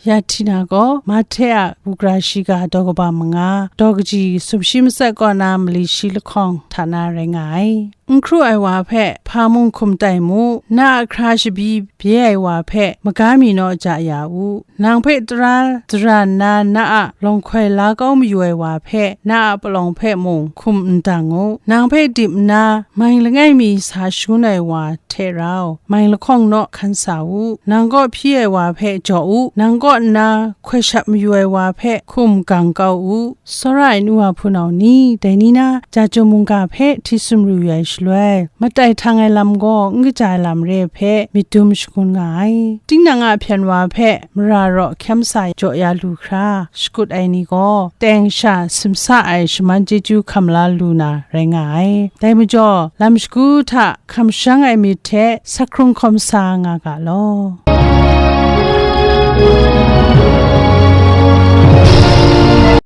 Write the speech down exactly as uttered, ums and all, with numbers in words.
Ya Htina gaw Mahte a bugra shiga daw kaba manga, daw kaji sumshi matsat kaw na mali shi lahkawng hta na rai nga ai. N hkru ai wa hpe hpa mung hkum tai mu, na a hkra shabi bye ai wa hpe maga mi naw ja ya u. Nang hpe tara dara nna na a lawng hkoi la kau mayu ai wa hpe, na a palawng hpe mung hkum n dang u. Nang hpe dip nna mai langai mi sa shangun ai wa hte rau, mai lahkawng naw hkan sa u. Nang kaw hpyi ai wa hpe jaw u. Nang kaw nna hkoi shap mayu ai wa hpe hkum gang kau u. Tsawra ai nu wa hpunau ni, dai ni na ja chyum mungga hpe hti sumru yu ai shaloi, matai htang ai lam gaw n kaja ai lam re ai hpe myit dum shangun nga ai. Tinang a hpyan wa hpe mara raw hkyam sa jaw ya lu hkra shakut ai ni gaw, teng sha simsa ai shaman chyeju hkam la lu na rai nga ai. Dai majaw, lam shagu hta hkamshang ai myit hte sakhkrung hkawm sa nga ga law.